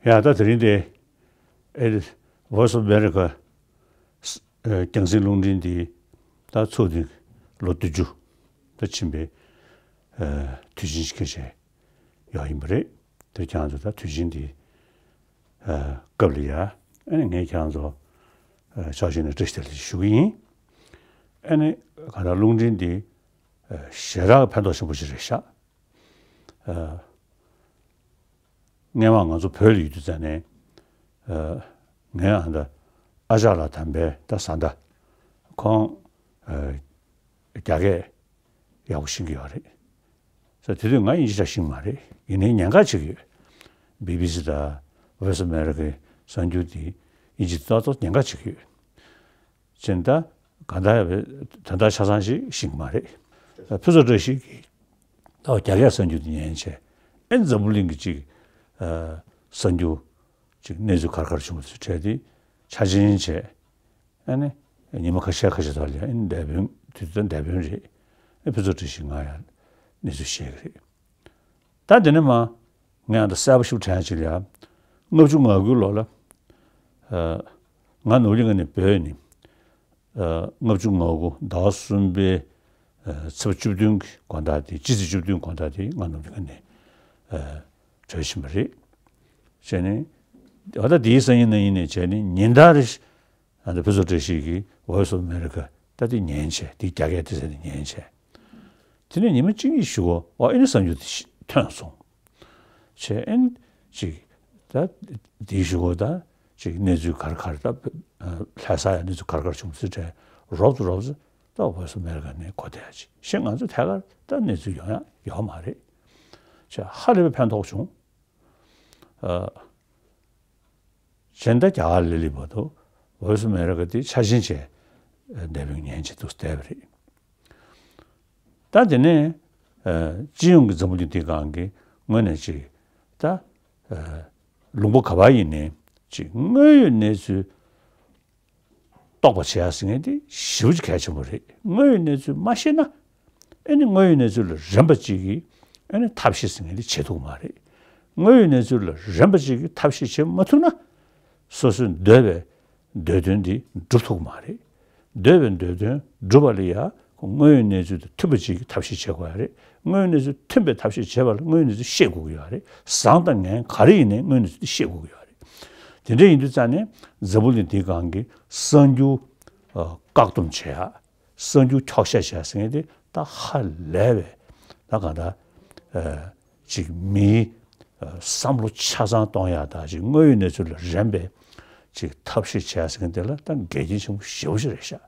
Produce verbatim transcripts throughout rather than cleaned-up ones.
ཡ་ད་དེ་རིང་དེ་ཨེ་Voice of America ཨེ་རྒྱང་སྲིང་རླུང་འཕྲིན་འདི་ད་ཚུགས་ཏེ་ལོ་བདུན་ཅུ་ད་ཕྱིན་པའི་ཨེ་དུས་ཆེན་ཞིག་ཁྱེད་ཆེ་ཡོད་ཡིན་པ་རེད། དེ་ཁྱེད་རང་ཚོ་ད་དུས་ཆེན་འདི་ཨེ་སྐབས་ལ་ཡ་ཨེ་ངས་ཁྱེད་རང་ཚོ་ཨེ་ཕྱག་ཤུལ་ནས་བཀྲ་ཤིས་བདེ་ལེགས་ཞུ་གི་ཡིན། ཨེ་ནི་ག་ད་རླུང་འཕྲིན་འདི་ཨེ་ཞེ་དྲག་ཕན་ཐོགས་ཆེན་པོ་ཞིག་རེད་ཤག་ཨ། སྔན་མ་ང་ཚོ་བོད་ལ་ཡོད་དུས་ཙང་ནས་ཨ། ངའི་ཨ་མདའ་ཨ་ཅག་ལགས་དམ་པའི་ད་བཟའ་ཟླ་ཁོང་ཨ། རྒྱ་སྐད་ཡག་པོ་ཤེས་ཀྱི་ཡོད་རེད། ས་དེ་དུས་ང་དབྱིན་ཇི་ཞེ་དྲག་ཤེས་ཀྱི་མ་རེད། ཡིན་ནའི་ཉན་ཁ་བྱེད་ཀྱི་ཡོད། བི་བི་སི་དང་Voice of America གསར་འགྱུར་དེ་དབྱིན་ཇི་ཏག་ཏག་ཉན་ཁ་བྱེད་ཀྱི་ཡོད། ཅེས་ད་གང་ལྟར་ཡང་དོན་དག་ཆ་ཚང་ཞིག་ཤེས་ཀྱི་མ་རེད། ཕུན་ཚོགས་བཀྲ་ཤིས་ཀྱིས་ད་རྒྱ་སྐད་གསར་འགྱུར་དེ་ཉན་བྱས་ཨེ་འཛམ་བུ་གླིང་གི་ཅིག་གསར་འགྱུར་ཅིག་གནས་ཚུལ་ག་རེ་ག་རེ་བྱུང་བ་དེ་གྲས་དེ་ཆ་འཇོག་བྱས་ཨེ་ནི་ཉི་མ་ཁ་ཤས་ཁ་ཤས་ཐོག་ལ་ཨེ་ནི་འདས་པོ་དུས་ཚོད་འདས་པོ་རེད། ཨེ་ཕུན་ཚོགས་བཀྲ་ཤིས་ང་ཡང་གནས་ཚུལ་བཤད་ཀྱི་རེད། ད་དེ་ནས་མ་ངས་ཨ་ད་གསལ་པོ་ཞིག་དྲན་ཅིག་ལ་ཡ། ལྔ་བཅུ་ང་དགུའི་ལོ་ལ་ཨ། ང་ནོར་གླིང་ནས་བྲོས་ནས་ཨ། ལྔ་བཅུ་ང་དགུ་ཟླ་བ་གསུམ་པའི་ཨ། ཚེས་པ་བཅུ་བདུན་གྱི་དགོང་དག་དེ་སྤྱི་ཚེས་བཅུ་བདུན་དགོང་དག་དེ་ང་ནོར་གླིང་ནས་ཨ། བྲོས་ཕྱིན་པ་རེད། བྱས་ནས་ཨ་ད་དེའི་སང་ཉིན་གནངས་ཉིན་ནས་བྱས་ནས་ཉིན་ལྟར་རེ་ཨ་ད་ཕུན་ཚོགས་བཀྲ་ཤིས་ཀྱིས་Voice of America ད་དེ་ཉན་བྱས་དེ་རྒྱ་སྐད་དེ་ཟེར་ནས་ཉན་བྱས། དེ་ནས་ཉི་མ་གཅིག་གཉིས་ཞུ་གོ་ཨོ་ཨེ་ནི་གསར་འགྱུར་དེ་ཐོན་སོང་། བྱས་ཨེ་ནི་ཅིག་ད་དེའི་ཞུ་གོ་ད་ཅིག་གནས་ཚུལ་ག་རེ་ག་རེ་ད་ལྷ་ས་ཡ་གནས་ཚུལ་ག་རེ་ག་རེ་བྱུང་ཚུལ་དྲན་རོབ་ཙམ་རོབ་ཙམ་ད་Voice of America ནས་གོ་བསྡད་ཡ་ཅིག་བྱས་ང་ཚོ་ཐད་ཀར་ད་གནས་ཚུལ་ཡོང་ཡ་ཡོད་མ་རེད། བྱས་ཧ་ལས་པའི་ཕན་ཐོགས་བྱུང་། ཨ། གཞན་ད་རྒྱ་གར་ལ་སླེབས་བར་དུ་Voice of America དེ་འཆར་ཅན་བྱས་འདས་པའི་ཉན་བྱས་འདུག་བསྡད་པ་རེད། ད་དེ་ནས་ཨ། སྤྱི་ཡོངས་ཀྱི་འཛམ་བུ་གླིང་འདིའི་སྒང་གི་ངོས་ནས་ཅིག་ད་ཨ། ལུང་པ་ག་པར་ཡིན་ནའི་ཅིག་དངོས་ཡོད་གནས་ཚུལ་རྟོགས་པ་བྱེད་ཡ་ཟེར་མཁན་དེ་ཞེ་པོ་ཅིག་གལ་ཆེན་པོ་རེད། དངོས་ཡོད་གནས་ཚུལ་མ་ཤེས་ན་ཨེ་ནི་དངོས་ཡོད་གནས་ཚུལ་ལ་རན་པ་ཅིག་གིས་ཨེ་ནི་ཐབས་ཤེས་ཟེར་མཁན་དེ་བྱེད་ཐུབ་ཀྱི་མ་རེད། དངོས་ཡོད་གནས་ཚུལ་ལ་རན་པ་ཅིག་གིས་ཐབས་ཤེས་བྱེད་མ་ཐུབ་ན་སོ་སོའི་འདོད་པའི་འདོད་དོན་དེ་འགྲུབ་ཐུབ་ཀྱི་མ་རེད། འདོད་པའི་འདོད་དོན་འགྲུབ་པ་ལ་ཡ་དངོས་ཡོད་གནས་ཚུལ་དང་མཐུན་པ་ཅིག་གིས་ཐབས་ཤེས་བྱེད་དགོས་ཡ་རེད། དངོས་ཡོད་གནས་ཚུལ་མཐུན་པའི་ཐབས་ཤེས་བྱེད་པ་ལ་དངོས་ཡོད་གནས་ཚུལ་ཤེས་དགོས་ཀྱི་ཡོད་རེད། བཟང་དང་ངན་ག་རེ་ཡིན་ནའི་དངོས་ཡོད་གནས་ཚུལ་དེ་ཤེས་དགོས་ཀྱི་ཡོད་རེད། དེ་འདྲ་ཡིན་དུས་ཙང་ནས་འཛམ་བུ་གླིང་འདིའི་སྒང་གི་གསར་འགྱུར་ཨ། བཀག་སྡོམ་བྱེད་ཡ། གསར་འགྱུར་འཁྱོག་བཤད་བྱས་ཟེར་མཁན་དེ་ད་ཧ་ལས་པའི་ད་གང་ལྟར་ཨ། ཅིག་མིའི་ཨ། བསམ་བློ་ཆ་ཚང་གཏོང་ཡག་དང་ཅིག་དངོས་ཡོད་གནས་ཚུལ་ལ་རན་པའི་ཅིག་ཐབས་ཤེས་བྱས་ཟེར་མཁན་དེ་ལ་ད་འགལ་རྐྱེན་ཆེན་པོ་ཞེ་པོ་ཅིག་རེད་ཤག་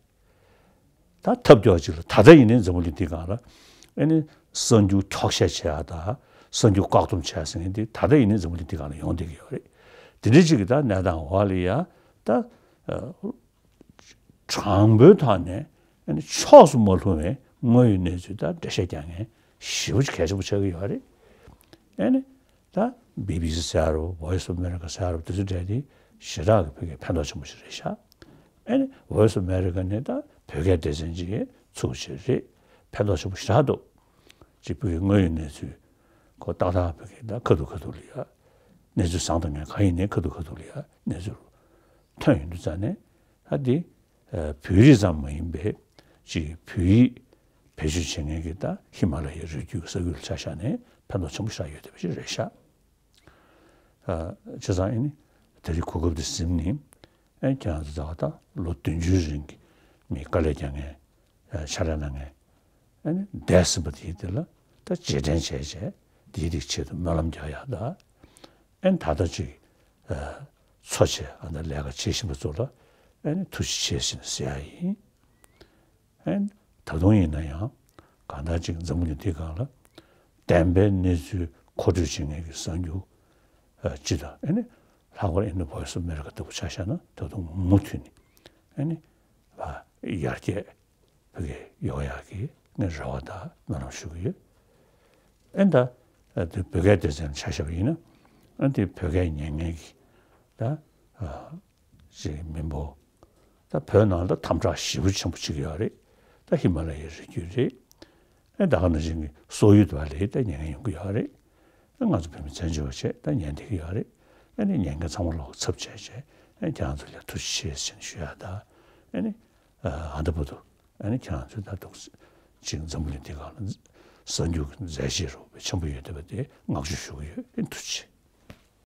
ད་ཐབས་སྐྱོ་བ་ཅིག་ལ་ད་ལྟ་ཡིན་ནའི་འཛམ་བུ་གླིང་འདིའི་སྒང་ལ་ཨེ་ནི་གསར་འགྱུར་འཁྱོག་བཤད་བྱེད་ཡག་དང་གསར་འགྱུར་བཀག་སྡོམ་བྱས་ཟེར་མཁན་དེ་ད་ལྟ་ཡིན་ནའི་འཛམ་བུ་གླིང་འདིའི་སྒང་ལ་ཡོང་བསྡད་ཀྱི་ཡོད་རེད། དེ་འདྲའི་ཅིག་གི་ད་གནས་སྟངས་འོག་ལ་ཡ་ད་ཨ། དྲང་པོའི་ཐོག་ནས་ཨ་ནི་ཕྱོགས་སུ་མ་ལྷུང་བའི་དངོས་ཡོད་གནས་ཚུལ་དང་འགྲེལ་བཤད་རྒྱག་མཁན་ཞེ་པོ་ཅིག་གལ་ཆེན་པོ་ཆགས་ཀྱི་ཡོད་རེད། ཨ་ནི་ད་བི་བི་སི་ཟེར་རོ། Voice of America ཟེར་རོ། དེ་ཚོ་གྲས་དེ་ཞེ་དྲག་གི་བོད་སྐད་ཕན་ཐོགས་ཆེན་པོ་ཞིག་རེད་ཤག་ཨ་ནི་Voice of America ནི་ད་བོད་སྐད་སྡེ་ཚན་ཅིག་ཚུགས་ཆེད་རེད། ཕན་ཐོགས་ཆེན་པོ་ཞེ་དྲག་འདུག་ཅིག་བོད་ཀྱི་དངོས་ཡོད་གནས་ཚུལ་ཁོ་ཏག་ཏག་བོད་སྐད་ད་ཁ་ཐུག་ཁ་ཐུག་ལ་ཡ་གནས་ཚུལ་བཟང་དང་ངན་གང་ཡིན་ནའི་ཁ་ཐུག་ཁ་ཐུག་ལ་ཡ་གནས་ཚུལ་ཐོན་ཡོང་དུས་ཙང་ནས་ད་འདི་ཨ། བོད་རིགས་ཙམ་མ་ཡིན་པའི་ཅིག་བོད་ཡིག་བེད་སྤྱོད་བྱེད་མཁན་གྱི་ད་ཧི་མ་ལ་ཡའི་རི་རྒྱུད་ཀྱི་ས་ཁུལ་ལ་ཆ་བཞག་ནས་ཕན་ཐོགས་ཆེན་པོ་ཞིག་ཡོད་བསྡད་པ་ཞིག་རེད་ཤག་ཨ། བྱས་ཙང་ཨེ་ནི་དེ་རིང་གོ་སྐབས་འདི་ཟིན་ནས་ཨེ་ཁྱེད་རང་ཚོ་ད་ལོ་བདུན་ཅུའི་རིང་གི་མི་དཀའ་ལས་རྒྱག་མཁན་ཨ། ཕྱག་ལས་གནང་མཁན་ཨེ་ནི་འདས་ཟིན་པ་དེའི་དེ་ལ་ད་རྗེས་དྲན་བྱས་བྱས་དེའི་རིགས་ཆེད་དུ་སྨོན་ལམ་རྒྱག་ཡག་ད། ཨེ་ནི་ད་ལྟ་ཅིག་ཨ། འཚོ་བྱེད་ཨ་ནི་ལས་ཀ་བྱེད་བཞིན་པ་ཚོ་ལ་ཨེ་ནི་ཐུགས་རྗེ་ཆེ་ཟེར་ནས་ཟེར་ཡག་ཡིན། ཨེ་ནི་ད་དུང་ཡིན་ན་ཡང་གང་ལྟར་ཅིག་འཛམ་བུ་གླིང་འདིའི་སྒང་ལ་བདེན་པའི་གནས་ཚུལ་མཁོ་སྤྲོད་བྱེད་མཁན་གྱི་གསར་འགྱུར་ཨ། སྤྱི་དང་ཨེ་ནི་ལྷག་པར་ཨེ་ནི་Voice of America ལྟ་བུ་ཆ་བཞག་ན་ད་དུང་མུ་མཐུད་ནས་ཨེ་ནི་ཨ། ཡར་རྒྱས་བོད་སྐད་ཡོང་ཡག་གི་ངས་རེ་བ་དང་སྨོན་ལམ་ཞུ་གི་ཡོད། ཨེ་ད་ཨ། དེ་བོད་སྐད་སྡེ་ཚན་ཆ་བཞག་པ་ཡིན་ན་ཨ། དེ་བོད་སྐད་ཉན་མཁན་གྱི་ད་ཨ། ཅིག་མི་འབོར་ད་བོད་ནང་ལ་དམ་དྲག་ཞེ་པོ་ཆེན་པོ་ཅིག་ཡོད་རེད། ད་ཧི་མ་ལ་ཡའི་རི་རྒྱུད་རེད། ཨེ་ད་ག་ནང་བཞིན་གྱི་སོག་ཡུལ་དུ་བ་ལས་ད་ཉན་མཁན་ཡོང་གི་ཡོད་རེད། ཨེ་ང་ཚོ་བོད་མི་བཙན་བྱོལ་བ་བྱས་ད་ཉན་བསྡད་ཀྱི་ཡོད་རེད། ཨ་ནི་ཉན་མཁན་ཚང་མ་ལོག་ཚབ་བྱས་བྱས། ཨ་ནི་ཁྱེད་རང་ཚོ་ལ་ཐུགས་རྗེ་ཆེ་ཟེར་ནས་ཞུ་ཡ་ད། ཨ་ནི་ཨ་ད་བར་དུ་ཨ་ནི་ཁྱེད་རང་ཚོས་ད་དུང་ཅིག་འཛམ་བུ་གླིང་འདི་སྒང་ལ་གསར་འགྱུར་མཛད་རྗེས་རོགས་པའི་ཆེན་པོ་ཡོད་བསྡད་པ་དེ་བསྔགས་བརྗོད་ཞུ་གི་ཡོད། ཨ་ནི་ཐུགས་རྗེ་ཆེ།